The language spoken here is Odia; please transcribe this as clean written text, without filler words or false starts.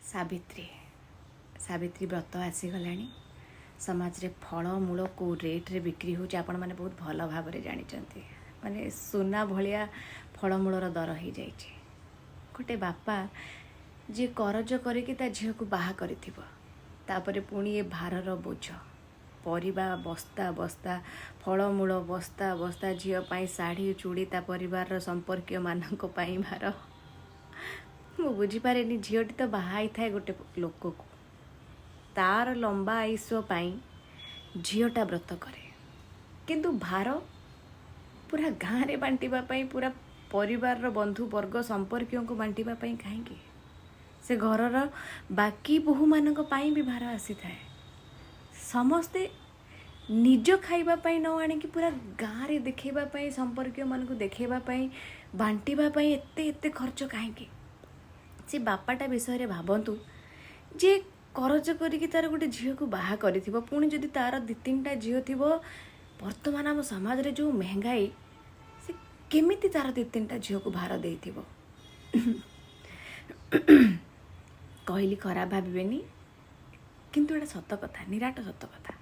ସାବିତ୍ରୀ, ସାବିତ୍ରୀ ବ୍ରତ ଆସିଗଲାଣି। ସମାଜରେ ଫଳମୂଳ କେଉଁ ରେଟ୍ରେ ବିକ୍ରି ହେଉଛି, ଆପଣମାନେ ବହୁତ ଭଲ ଭାବରେ ଜାଣିଛନ୍ତି। ମାନେ ସୁନା ଭଳିଆ ଫଳମୂଳର ଦର ହେଇଯାଇଛି। ଗୋଟେ ବାପା ଯିଏ କରଜ କରିକି ତା ଝିଅକୁ ବାହା କରିଥିବ, ତାପରେ ପୁଣି ଏ ଭାରର ବୋଝ, ପରିବା ବସ୍ତା ବସ୍ତା, ଫଳମୂଳ ବସ୍ତା ବସ୍ତା, ଝିଅ ପାଇଁ ଶାଢ଼ୀ, ଚୁଡ଼ି, ତା ପରିବାରର ସମ୍ପର୍କୀୟମାନଙ୍କ ପାଇଁ ଭାର। ମୁଁ ବୁଝିପାରେନି, ଝିଅଟି ତ ବାହା ହେଇଥାଏ ଗୋଟେ ଲୋକକୁ, ତାର ଲମ୍ବା ଆୟୁଷ ପାଇଁ ଝିଅଟା ବ୍ରତ କରେ, କିନ୍ତୁ ଭାର ପୁରା ଗାଁରେ ବାଣ୍ଟିବା ପାଇଁ, ପୁରା ପରିବାରର ବନ୍ଧୁ ବର୍ଗ ସମ୍ପର୍କୀୟଙ୍କୁ ବାଣ୍ଟିବା ପାଇଁ କାହିଁକି? ସେ ଘରର ବାକି ବୋହୂମାନଙ୍କ ପାଇଁ ବି ଭାର ଆସିଥାଏ। ସମସ୍ତେ ନିଜ ଖାଇବା ପାଇଁ ନ ଆଣିକି ପୁରା ଗାଁରେ ଦେଖେଇବା ପାଇଁ, ସମ୍ପର୍କୀୟମାନଙ୍କୁ ଦେଖେଇବା ପାଇଁ, ବାଣ୍ଟିବା ପାଇଁ ଏତେ ଏତେ ଖର୍ଚ୍ଚ କାହିଁକି? ସେ ବାପାଟା ବିଷୟରେ ଭାବନ୍ତୁ, ଯିଏ କରଜ କରିକି ତାର ଗୋଟେ ଝିଅକୁ ବାହା କରିଥିବ, ପୁଣି ଯଦି ତାର ଦୁଇ ତିନିଟା ଝିଅ ଥିବ, ବର୍ତ୍ତମାନ ଆମ ସମାଜରେ ଯେଉଁ ମେହଙ୍ଗାଇ, ସେ କେମିତି ତାର ଦୁଇ ତିନିଟା ଝିଅକୁ ଭାର ଦେଇଥିବ? କହିଲି ଖରାପ ଭାବିବେନି, କିନ୍ତୁ ଏଇଟା ସତ କଥା, ନିରାଟ ସତ କଥା।